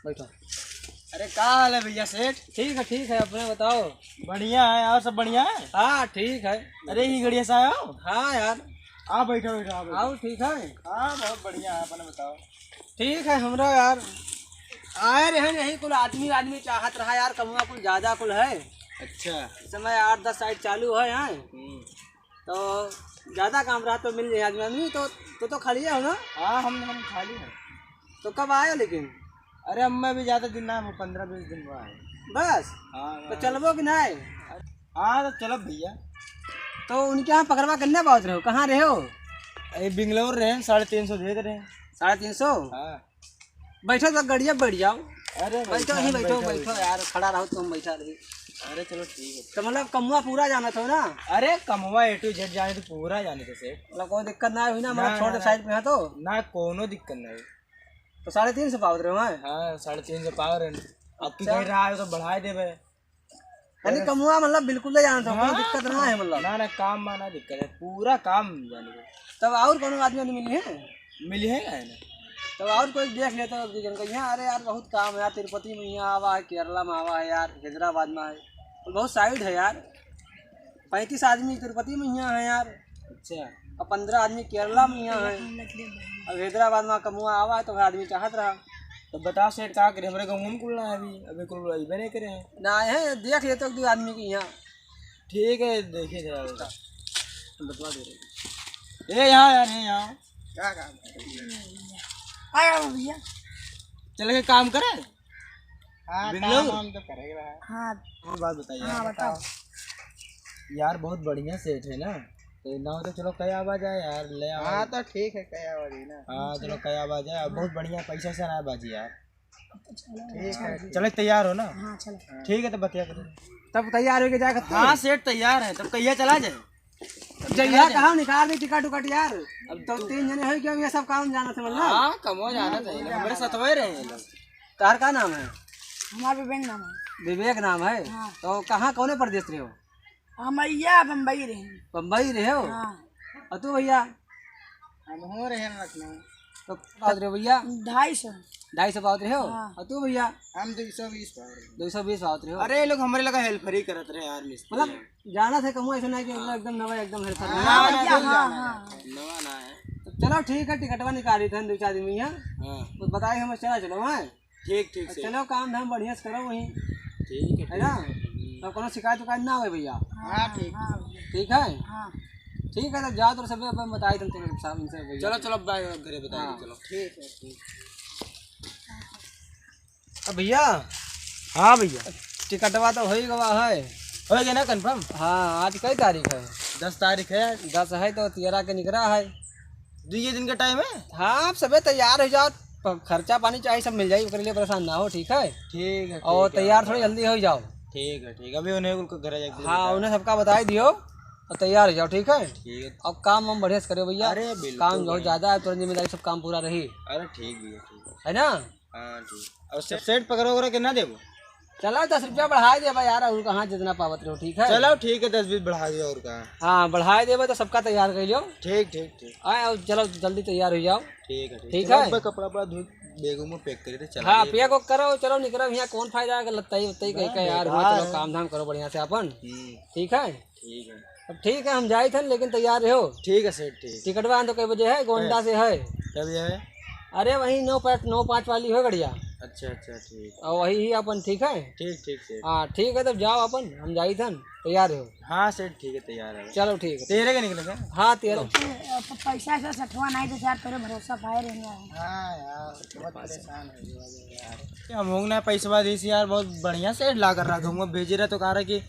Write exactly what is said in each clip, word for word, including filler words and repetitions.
बैठो। अरे, का हाल है भैया सेठ? ठीक है, ठीक है, अपने बताओ। बढ़िया है, और सब बढ़िया है? हाँ, ठीक है। अरे, ही गड़िया से आयो? हाँ यार। आ, बैठो, बैठो, आ, बैठो। आओ, ठीक है। हाँ, बहुत बढ़िया है, अपने बताओ। ठीक है, हमरा यार, आए रहे यही कुल आदमी, आदमी चाहत रहा यार, कमुआ कुल ज्यादा कुल है। अच्छा। इस समय आठ दस साइट चालू है यहाँ। हम्म। तो ज्यादा काम रहा तो मिल जाए आदमी, आदमी तो, तो, तो खाली हो ना? हाँ, हम, हम खाली हैं। तो कब आए लेकिन? अरे, हमें भी ज्यादा दिन ना हो, पन्द्रह बीस दिन हुआ है। बस? हाँ, तो हाँ। चलबो कि नहीं? हाँ, तो चलो भैया। तो उनके यहाँ पकड़वा कितना बहुत रहे हो, कहाँ रहे हो? ये बेंगलोर रहे, साढ़े तीन सौ दे रहे हैं। साढ़े तीन सौ? हाँ। बैठो तो गड़िया बैठ जाओ। अरे, बैठो बैठो, यहीं हम बैठो, बैठो, बैठो बैठो। यार, खड़ा रहो तो हम बैठा रही। अरे, चलो, ठीक है। तो मतलब, कमुआ पूरा जानत हो ना? अरे, कमुआ A to Z जाने तो पूरा जाने थे सेठ। मतलब, कोई दिक्कत ना हुई ना, मतलब, ना, छोड़ ना, दे ना। साइड पे, हाँ, तो? ना, कोनो दिक्कत नहीं। तो साढ़े तीन सौ पावत रहे हो, हैं? हाँ, साढ़े तीन सौ पाव रहे हैं। अब की अच्छा। कह रहा है तो बढ़ाए देबे। यानी कमुआ मतलब बिल्कुल ले जाना था, कोई हाँ, दिक्कत ना है मतलब। ना, ना, काम में ना दिक्कत है, पूरा काम जाने दो। तब और कोनो आदमी नहीं मिली है? मिली है, काहे ना? तब और कोई देख लेता तो जन कहिया, "अरे यार, बहुत काम है यार, तिरुपति में यहाँ आवा है, केरला में आवा है यार, हैदराबाद में है, और बहुत साइड है यार, पैंतीस आदमी तिरुपति में यहाँ है यार।" अच्छा। और पन्द्रह आदमी केरला में यहाँ है। अब हैदराबाद में कमुआ आवा है तो आदमी चाहत रहा। तो बताओ सेठ, का करे, हमरे गाँव में कुल ना है अभी, अभी कुल अइबे नहीं करे हैं। ना है, देख लेते एक दो आदमी के यहाँ। ठीक है, देखिए जरा उसका। बतवा दे रहे। ए, यहाँ यार, ए, यहाँ। क्या काम है? आया वो भैया। चले के काम करे? हाँ, बेंगलोर? काम हम तो करेगा। हाँ। एक बात बताइए। हाँ, बताओ। यार, बहुत बढ़िया सेठ है ना, तो ना हो तो चलो, कई आवा जाए यार, ले आवा। हाँ, तो ठीक है, कई आवा जाए ना। हाँ, चलो, कई आवा जाए, बहुत बढ़िया पैसा से ना बाजी यार। ठीक है, ठीक। चले, तैयार हो ना? हाँ, चलो। ठीक है, तो बतिया करो। तब तैयार होके जाए कत्ते? हाँ, सेठ तैयार है, तब कहिया चला जाए? जइया कहाँ निकाल दी टिकट उकट यार? अब तो तीन जने हो, क्यों ये सब काम जाना था मतलब? हाँ, कमो जाना था, हमरे सतवे रहे हैं लोग। तार का नाम है? हमार विवेक नाम है। विवेक नाम है? हाँ। तो कहाँ, कौने प्रदेश रहे हो? हम भैया बम्बई रहे। बम्बई रहे हो? हाँ। और तू भैया? हम हो रहे हैं लखनऊ। तो पावत रहे हो भैया? ढाई सौ। ढाई सौ पावत रहे हो? हाँ। और तू भैया? हम दो सौ बीस पावत रहे। दो सौ बीस पावत रहे हो? अरे, ये लोग हमरे लगा हेल्पर ही करत रहे यार, मिस्त्री। मतलब, जाना था कहूँ ऐसा नहीं कि मतलब एकदम नवा, एकदम हेल्पर। हाँ, हाँ, भैया, हाँ, हाँ। नवा ना है। तो चलो ठीक है, टिकटवा निकाली थे दो चार दिन में यहाँ। हाँ। तो बताए हम चला चलो, हाँ? ठीक, ठीक से। चलो, काम धाम बढ़िया से करो वहीं। ठीक है, है ना? ठीक है। हम्म। तब कोनो शिकायत उकायत ना होए भैया। हाँ, ठीक। हाँ। ठीक है? हाँ। ठीक है, तब जाओ, तो सब अपन बताई तुम, तुम साहब इनसे भैया चलो, से। चलो, बाय, घरे बताई हाँ। चलो। ठीक है, ठीक। अब भैया। हाँ भैया। टिकटवा तो हो ही गवा है। हो गया ना confirm? हाँ, आज कई तारीख है? दस तारीख है। दस है तो तेरह के निकला है। दुइये दिन का time है? हाँ, आप सबे तैयार हो जाओ, प-, खर्चा पानी चाहे सब मिल जाए, ओकरे लिए परेशान ना हो, ठीक है? ठीक है, और ठीक है। तैयार थोड़ी जल्दी हो जाओ। ठीक है, ठीक है, अभी उन्हें उनके घर जाके हाँ, बता। उन्हें सबका बताई दियो और तैयार हो जाओ, ठीक है? ठीक है। और काम वाम बढ़िया से करो भैया। अरे, बिल्कुल काम बहुत बढ़िया। ज्यादा है, तुरंत जिम्मेदारी, सब काम पूरा रही। अरे, ठीक भैया, ठीक है। है ना? हाँ, ठीक। और से-, सेठ पकड़ो ओकरा के ना देबो? चलो, दस रुपया बढ़ाई देबा यार, और कहाँ जितना पावत रहो, ठीक है? चलो, ठीक है, दस बीस बढ़ा दियो और का। हाँ, बढ़ाई देबा तो सबका तैयार कर लियो। ठीक, ठीक, ठीक। आए, और चलो, जल्दी तैयार हो जाओ। ठीक है, ठीक। ठीक चलो, है? अब कपड़ा वपड़ा धो, bag में pack करी तो चला हाँ, जाए। Pack वैक करो, चलो निकलो, यहाँ कौन फायदा है लत्ता ही उत्ता ही कहीं का यार, हुआ, बेकार चलो है। काम धाम करो बढ़िया से अपन। हम्म। ठीक है? ठीक है। अब ठीक है, हम जाइत हन, लेकिन तैयार रहो। ठीक है सेठ, ठीक। टिकटवा तो कै बजे है? गोंडा से है। कै बजे है? अरे वही नौ पाँच, नौ पाँच वाली हो गड़िया। अच्छा, अच्छा, ठीक। और वही ही अपन, ठीक है? ठीक, ठीक सेठ। हाँ, ठीक है, तब जाओ अपन, हम जाइत हन, तैयार रहो। हाँ सेठ, ठीक है, तैयार है। चलो ठीक है। तेरह के निकलेंगे। हाँ, तेरह। प-, पैसा ऐसा सठवा नहीं तो यार, तेरे भरोसा पाए रहेंगे। हाँ यार, बहुत परेशान हो गया यार। हम लोग ना पैसवा दीस यार, बहुत बढ़िया सेठ लाग रहा, घूमो भेजे रहे तो कह रहा कि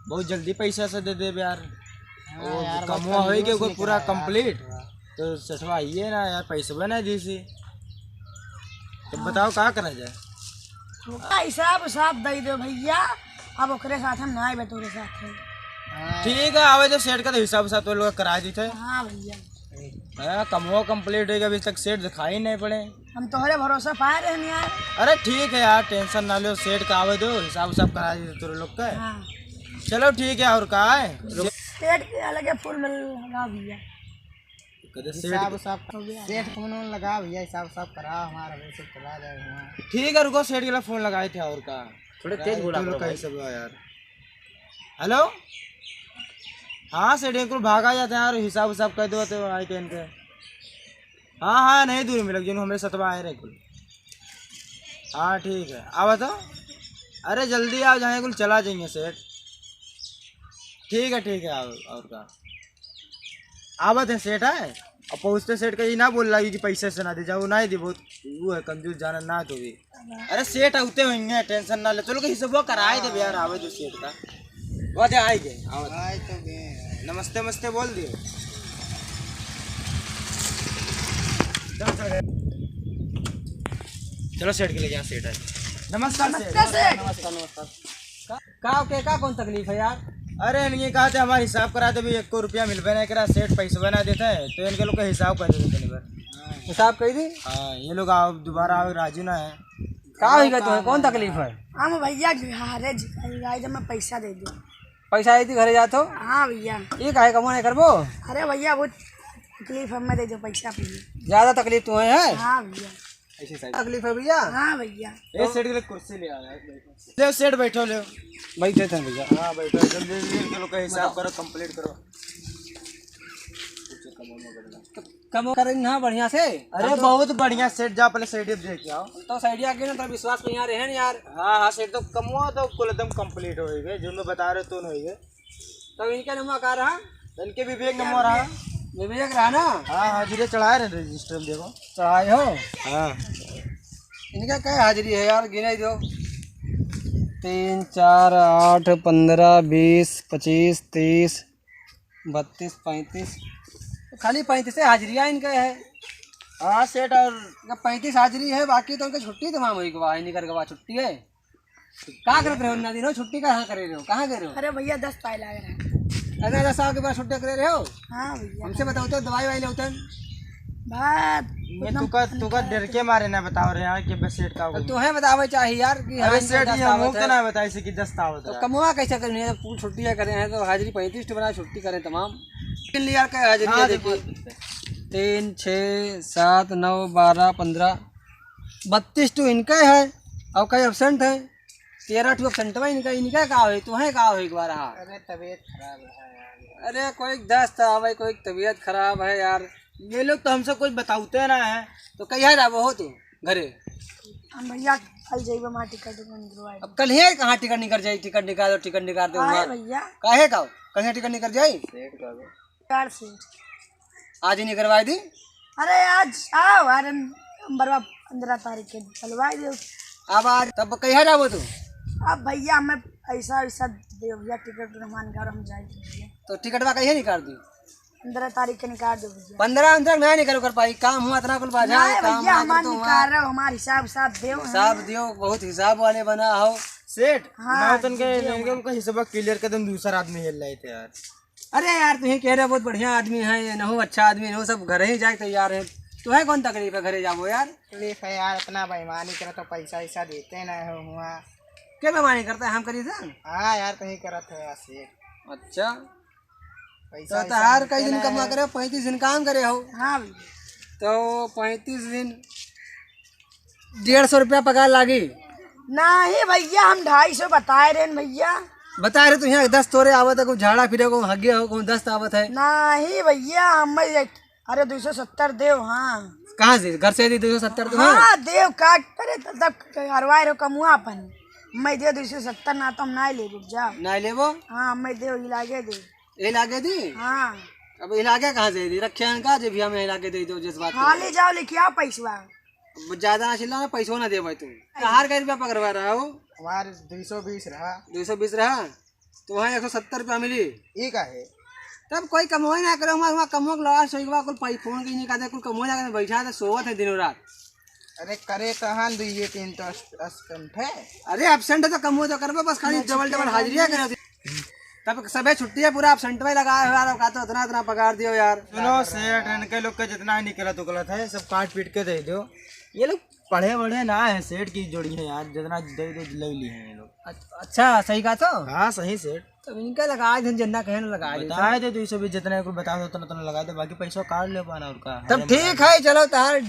बहुत जल्दी पैसा से दे देबे यार। हाँ वो यार, कमवा होई के ओकर पूरा complete। तो सेठवा आइए ना यार, पैसवा ना दीसी। तो हाँ। बताओ का करा जाए? ओका हिसाब उसाब दे दो भैया, अब ओकरे साथ हम ना आइबे तोरे साथ। हाँ। ठीक है, आवे तो सेठ का तो हिसाब उसाब तो लोग करा देते। हाँ भैया। हाँ, कमवा complete होई गवा, अभी तक सेठ दिखाई नहीं पड़े। हम तोहरे भरोसा पाए रहनी यार। अरे ठीक है यार, tension ना लो, सेठ का आवे दो, हिसाब उसाब करा दे तोरे लोग का। हाँ। चलो ठीक है, और का है? सेठ के अलगे फूल लगा भैया। कदे सेठ हिसाब के उसाब हो गया। सेठ फोन वोन लगा भैया, हिसाब उसाब करा हमारा, वैसे चला जाए वहाँ। ठीक है, रुको, सेठ के लिए फोन लगाए थे और का। थोड़े तेज बोला करो भाई। सब यार। हेलो, हाँ सेठ, एक भागा जाते हैं यार, हिसाब उसाब कर दो तो आए के इनके। हाँ, हाँ, नहीं दूर में लग, जो हमारे सतवा आए रहे कुल। हाँ, ठीक है, आवा तो। अरे, जल्दी आओ, जहाँ कुल चला जाएंगे सेठ। ठीक है, ठीक है, आओ, और का। आवत है सेठ है, अब पहुँचते सेठ का ये ना बोल रहा कि पैसे से ना दे जाओ, ना ही दे, बहुत वो है, कंजूस जाना ना तो भी। अरे, सेठ आते होंगे, टेंशन ना ले, चलो, कहीं से वो कराए दे यार, आवे जो सेठ का। वो दे, आए गए, आवत। आए तो गए। नमस्ते, नमस्ते बोल दियो। चलो, चलो। चलो, सेठ के लिए, यहाँ सेठ है। नमस्कार, सेठ। नमस्कार, सेठ। नमस्कार, नमस्कार। का, का, के, का, कौन तकलीफ है यार? अरे, इनके कहा थे, हमारा हिसाब करा दे, भी एक को रुपया मिलबे ना करा, सेठ पैसवा ना देते हैं, तो इनके लोग का हिसाब कर देते तनी बार। हिसाब कर दी? हाँ, ये लोग आओ, दोबारा आओ, राजू ना है। का होई गए तुम्हें, कौन तकलीफ है? हम भैया घरे जी, भाई जब मैं पैसा दे दूँ। पैसा आई थी घरे जात हो? हाँ भैया। ये काहे कमवा नहीं करबो? अरे भैया, बहुत तकलीफ है, मैं दे दो पैसा पहले। ज्यादा तकलीफ तुम्हें है? हाँ भैया। ऐसे साइड। तकलीफ है भैया? हाँ भैया। ए, सेठ के लिए कुर्सी ले आओ यार, बैठो। ले सेठ, बैठो, ले। बैठे थे भैया। हाँ, बैठो, जल्दी, जल्दी इनके लोग का हिसाब बताओ। करो, कंप्लीट करो। कमवा करे ना बढ़िया से? अरे हम तो बहुत बढ़िया सेठ, जा पहले सेठ देख के आओ। तो साइडिया के ना, तो विश्वास में यहाँ रहे ना यार। हाँ, हाँ, सेठ, तो कमवा तो कुल एकदम कंप्लीट हो गए, जो मैं बता रहे तो नहीं है। तब इनके नंबर का रहा? इनके विवेक नंबर रहा। विवेक रहा ना? हाँ, हाँ, धीरे चढ़ाए रहे रजिस्टर, देखो। चढ़ाए हो? हाँ। इनका क्या हाजिरी है यार, गिनाई दो। तीन, चार, आठ, पन्द्रह, बीस, पच्चीस, तीस, बत्तीस, पैंतीस। खाली पैंतीस से हाजिरिया इनका है। हाँ सेठ, और इनका पैंतीस हाजिरी है, बाकी तो उनका छुट्टी तमाम होई गवा है, निकर गवा छुट्टी है। का करत रहे हो इतना दिन हो? छुट्टी कहाँ करे रहे हो? कहाँ गए रहे हो? अरे भैया, दस्त आए लाग रहा है। अरे दस्त आए के बाद छुट्टी करे रहे हो? हाँ भैया। हमसे बताओ तो, दवाई वाई लेते हैं। बात मैं उतना तुका, तुका डर के मारे ना बताओ रहे हैं कि बस सेठ का हो गया। तुम्हें बतावे चाहिए यार कि अरे हाँ, इनका सेठ, दस्त ये आवत मुफ्त है। ना बताए से कि दस्त आवत तो है। कमवा कैसे करनी है? जब पूरी छुट्टी करे हैं तो हाजिरी पैंतीस तो बना, छुट्टी करें तमाम। तीन यार का हाजिरी हाँ, है, देखो। देखिए। तीन, छः, सात, नौ, बारह, पन्द्रह, बत्तीस तो इनका है और कई एब्सेंट है। तेरह ठो एब्सेंटवा इनका, इनका का होई, तुहें का होई एक बार, हाँ? अरे तबीयत खराब है यार। अरे कोई दस्त आवे, कोई तबीयत खराब है यार। ये लोग तो हमसे कुछ बताते ना है। तो कहिया जाबो हो तू घरे? हम भैया कल जइबे, हमार टिकट उकट निकलवाए। अब कल ही कहाँ टिकट निकल जाई? टिकट निकाल दो, टिकट निकाल दो काहे हुआ। भैया? काहे का? कहीं टिकट निकल जाई? सेठ का दो। कार सेठ। आज ही निकलवाई दी। अरे आज आओ, अरे बरवा पन्द्रह तारीख के निकलवाई दो। अब आज तब कहिया जाबो तू? अब भैया हमें पैसा वैसा दे भैया, टिकट हमार निकाल, हम जाए भैया। तो टिकटवा कहिया निकाल दी? पन्द्रह तारीख के निकाल दो भैया। पन्द्रह अंदर ना निकल कर पाई, काम हुआ इतना कुल बाजार नहीं काम भैया, हुआ हमार तो हुआ। निकाल रहे हो, हमार हिसाब साफ दे। हिसाब दियो, बहुत हिसाब वाले बना हो। सेठ, हाँ, मैं तन के जी, जी, इनके उनका हिसाब क्लियर कर दूं, दूसरा आदमी हेल रहे थे यार। अरे यार, तुहीं कह रहे बहुत बढ़िया आदमी है, ये नहु अच्छा आदमी, नहु सब घरे ही जाए तैयार है। तुहें कौन तकलीफ है, घरे जाबो यार। तकलीफ है यार, इतना बेईमानी करे तो पैसा वैसा देते ना हो हुआ। क्या बेईमानी करता है, हम करी थे? हाँ यार, तुहीं करत हो यार सेठ। अच्छा। पैसा तो वैसा तहार कई देते दिन ना कमा है। करे हो? पैंतीस दिन काम करे हो। हाँ भैया। तो पैंतीस दिन डेढ़ सौ रुपया पगार लागी। नहीं भैया, हम ढाई सौ बताए रहे हैं भैया। बताए रहे तो यहाँ दस्त तोरे आवत है, कोई झाड़ा फिरे, कोई हगे हो, कोई दस्त आवत है। नहीं भैया, हम, अरे दो सौ सत्तर देव, हाँ। कहाँ से? घर से दी दो सौ सत्तर तो हाँ, हाँ। देव काट, अरे तब, तब करवाए रहो कमुआ अपन। मैं दे दो सौ सत्तर ना तो हम ना लेबो, जा। ना लेबो? हाँ, मैं देव इलागे दे। इलागे दी? हाँ। अब इलागे कहाँ से दी? रखे हैं का, जे भी हमें इलागे दे दो, जिस बात खाली जाओ, लेके आओ पैसवा। अब ज्यादा ना चिल्ला, पैसो ना दे भाई तू। हार का रुपया पकड़वा रहा हो? हमारे दो सौ बीस रहा। दो सौ बीस रहा? तो वहाँ एक सौ सत्तर रुपया मिली। ई का है? तब कोई कमवाई ना करे, वहाँ, वहाँ कमवा के लॉस होई, वहाँ कुल पाई फोन की नहीं कहते, कुल कमवाई ना करे, बैठा था, सोवत है दिनों रात। अरे करे तो हाँ, दो ये तीन तो अस-, absent है। अरे absent है तो कमवा तो करबे, बस खाली double double हाजिरी है करे। तब सबे छुट्टी है, पूरा absent में लगा है यार, का तो इतना, इतना पगार दियो यार। सुनो सेठ, इनके लोग का जितना ही निकलत उकलत है, सब काट पीट के दे दो। ये लोग पढ़े वढ़े ना है सेठ की जोड़ी है यार, जितना दे दे ले ली है ये लोग। अच-, अच्छा, सही कहा तो? हाँ, सही सेठ। तब इनका लगाइ देन, जितना कहे ना लगाइ देन। बताइ दे, दुइ सौ बीस, जितना एक रुपया बताओ, उतना, उतना लगाइ दे, बाकी पैसा काट ले पाना और का। तब ठीक है, चलो, तहार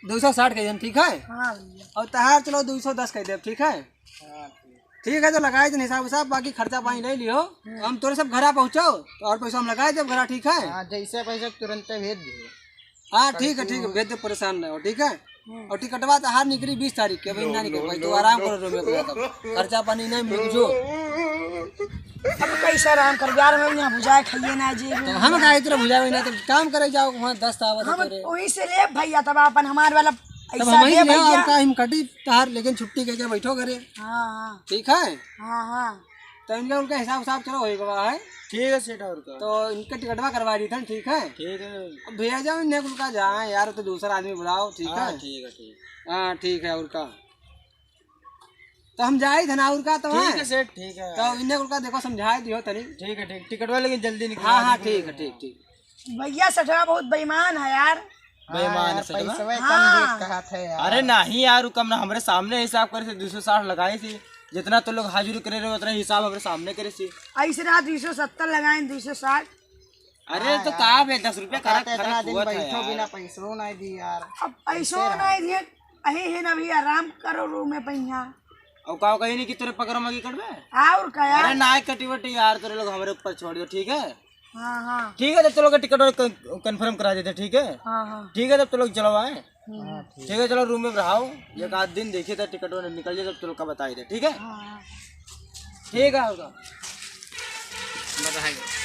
दुइ सौ साठ कहि देन, ठीक है? हाँ भैया। और तहार चलो दुइ सौ दस कहि देब, ठीक है? हाँ, ठीक। ठीक है, तो लगाइ देन हिसाब उसाब, बाकी खर्चा पानी लइ लियो। हम्म। हम तोरे सब घरा पहुँचो, तो और पैसा हम लगाइ देब घरा, ठीक है? हाँ, जैसे पैसा तुरंते भेज दियो। हाँ, ठीक है, ठीक है, भेज दे, परेशान ना हो, ठीक है? हम्म। और टिकटवा तहार निकली बीस तारीख के, अभी ना निकल पाई, तो आराम करो, रूम में अपना तब। खर्चा पानी नहीं, मुझे जो। अब कैसे आराम कर यार, मैं यहाँ भुजाए खाइए ना जी। तो हम काहे इतना भुजाए ना, तो काम करे जाओ, वहाँ दस तावा हम तोरे। वहीं से ले भैया, तब अपन हमारे वाला तब ऐसा हम ही दे ले, भैया। और का हम कटी तहार, लेकिन छुट्टी के, के बैठो घरे। हाँ, हाँ। ठीक है? हाँ, हाँ। तो इनका उनका हिसाब उसाब चलो होई गवा है। ठीक है सेठ, और का। तो इनका टिकटवा करवा दी था, ठीक है? ठीक है। अब भैया जाओ इन्हें उनका जाए यार, तो दूसरा आदमी बुलाओ, ठीक हाँ, है? ठीक है, ठीक। हाँ, ठीक है, और का। तो हम जाई थे ना, और का तो ठीक है। है सेठ, ठीक है। तो इन्हें उनका देखो, समझाए दियो तनी। ठीक है, ठीक। टिकटवा लेकिन जल्दी निकलवा हाँ, हाँ, दीजिए। ठीक है, ठीक, ठीक। भैया, सेठवा बहुत बेईमान है यार। बेईमान हाँ है यार, सेठवा? पैसवे कम हाँ। दे कहा था यार। अरे नहीं यार, उ कम ना, हमरे सामने हिसाब करे से दुइ सौ साठ लगाए से, जितना तो लोग हाजिरी करे रहे, उतना हिसाब हमरे सामने करे से। ऐसे रहा दुइ सौ सत्तर लगाए, दुइ सौ साठ। अरे हाँ तो यार। का बे, दस रुपया का बताते इतना फर्क दिन हुआ था बैठो यार। बिना पैसो नहीं दी यार। अब पैसो कैसे रहा? नहीं दिए, अहे है ना भैया, आराम करो रूम में पहिया। और का कहीं नहीं कि तेरे पकड़ मगी कटबे? और का यार? अरे ना कटी वटी यार, तेरे लोग हमरे ऊपर छोड़ दियो, ठीक है? हाँ, हाँ। ठीक है, तब तो लोग टिकट और कन-, confirm करा देते, ठीक है? हाँ, हाँ। ठीक है, तब तो लोग चलो आए। हम्म। ठीक है, चलो रूम में रहो, एक आध दिन देखिए तो टिकट और निकल जाए, तब तो लोग का बताई दे, ठीक है? हाँ, हाँ। ठीक है, होगा। बताएंगे।